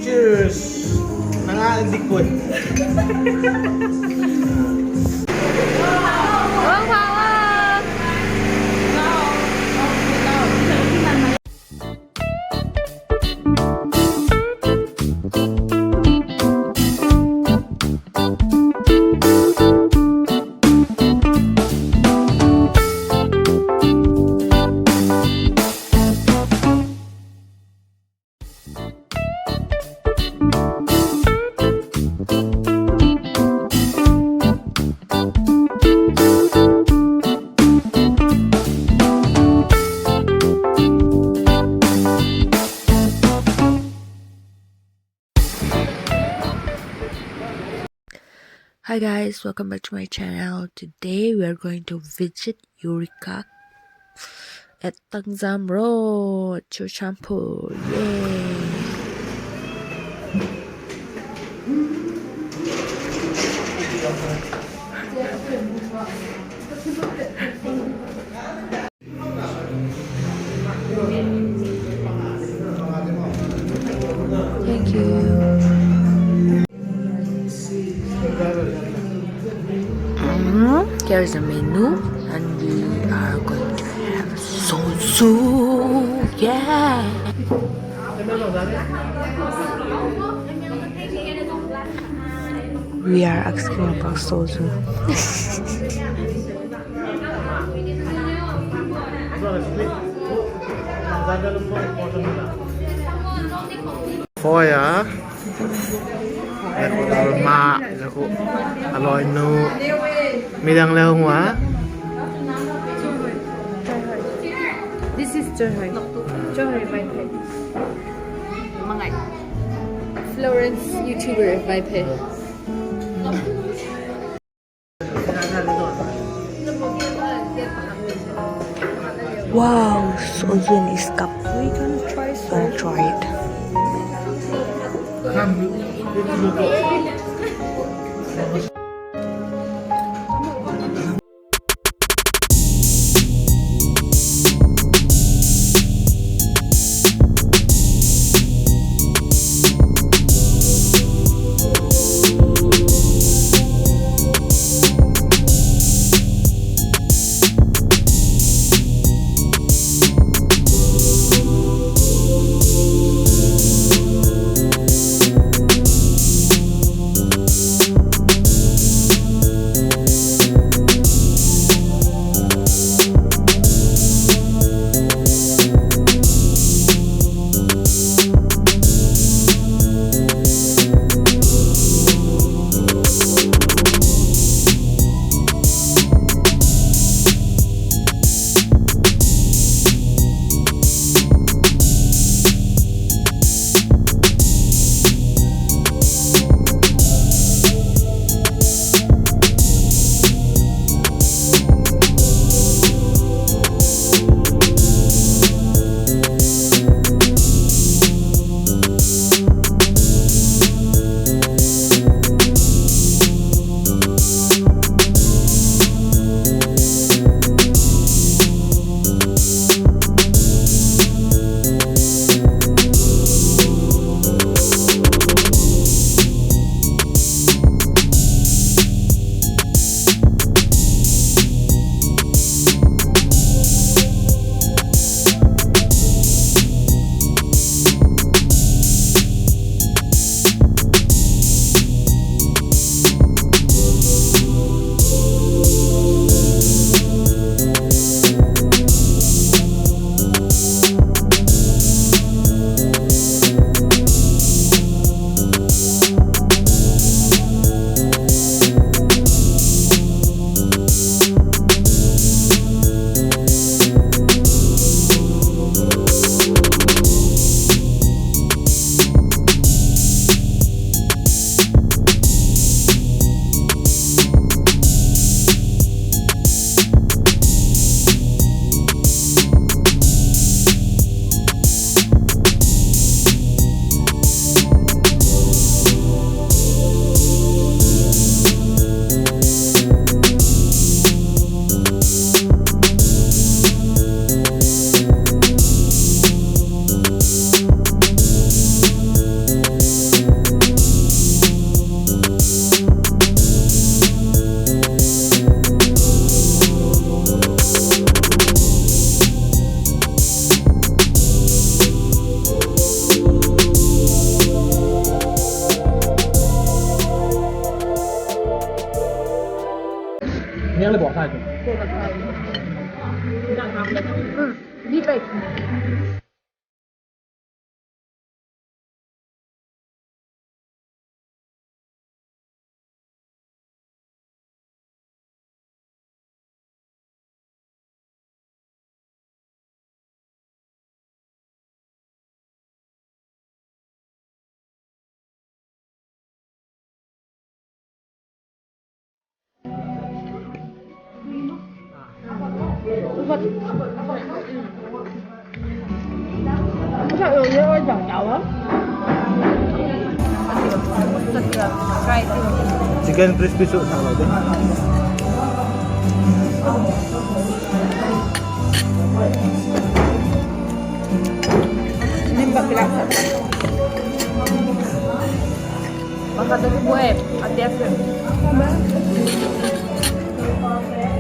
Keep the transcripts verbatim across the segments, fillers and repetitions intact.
Cheers. Nang a dik pui. Hi guys, welcome back to my channel. Today we are going to visit Eureka at Tangzam Road, Churachandpur. Yay! Thank you. Mm, here is the menu, and we are going to have soju. Yeah. We are asking about soju. Pho a, le khu ma, le khu a loi nu, midang le hung ua. This is Chorhoi. Chorhoi Vaiphei. Mangai. Florence YouTuber Vaiphei. Wow, soju in this cup. We gonna try soju. Gonna try it. Chicken crispy chu thak lo de. Pakhat a ti buai, a ti a ti.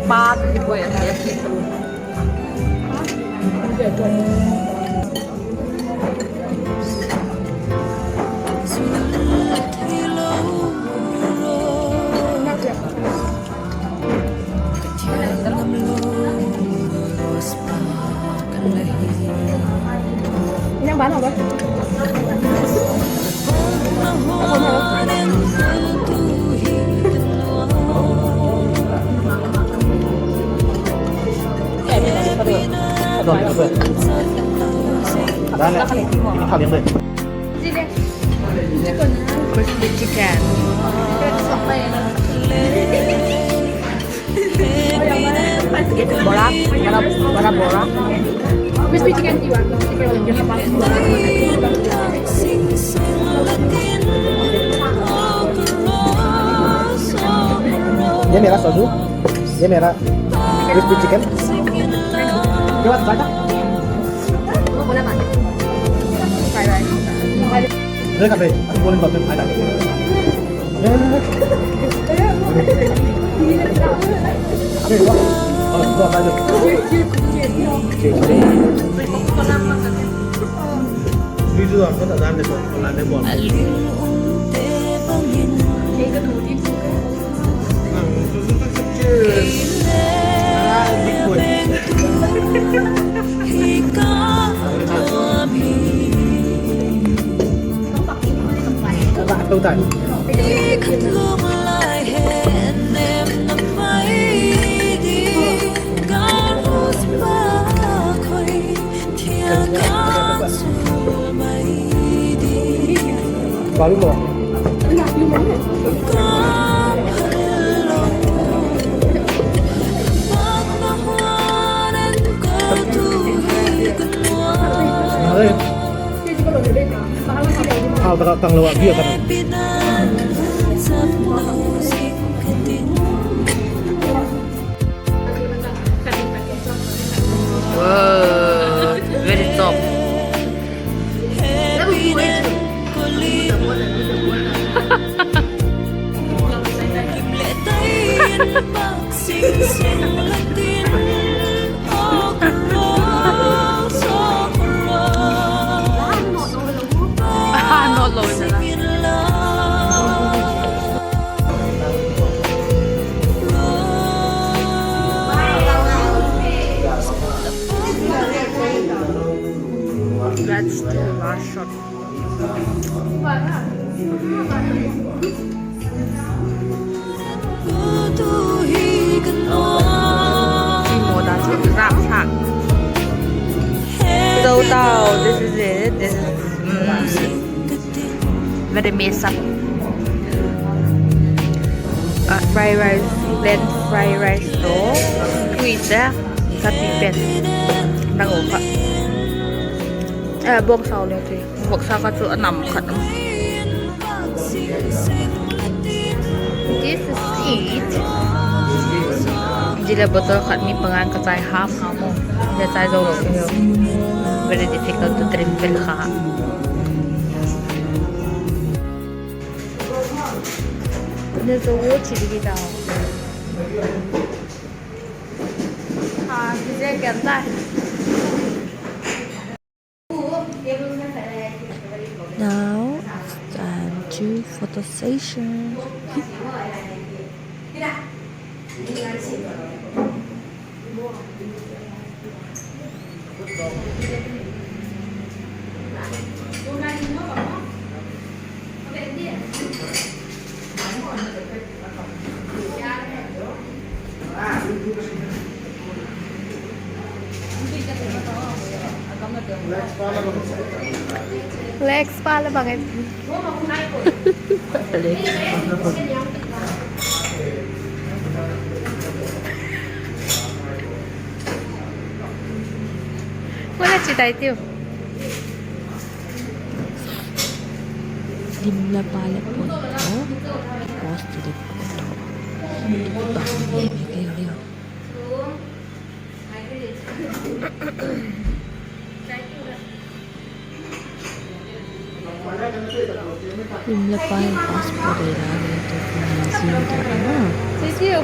Pa a ti buai, a ti a ti. Crispy chicken. Bora, bora, bora, bora. Crispy chicken tiwa. ये मेरा सजू, ये मेरा crispy chicken. ये बात खाया? Fried rice. देखा बे, बोले बात में खाया। Thau tak ah tang lo ah beer ka. Wow, very soft. That's the last shot. Timo da chu rap thak. So tau, this is it. This is, mm, very mess up. Ah, fried rice, plain fried rice to. Tui te, ka ti pen. Nang o kha. Eh, bawngsa le tui. Voksa kha chu a nam khat um. This is it. Zia le bottle khat mi panga'n ka chai half half maw. Zia chai zo lo hi. Very difficult to drink pen kha. Zia zo chi di ki ta. Ah, zia ken ta. Now it's time to photo session. Legs pa la bang e. Kua la chi tai tiu. Lim la pa le pon tho, post le pon tho. Bang ne me ke ria. Lim la pa in passport ei la le tu pu ni zing ta a. Chi tiu.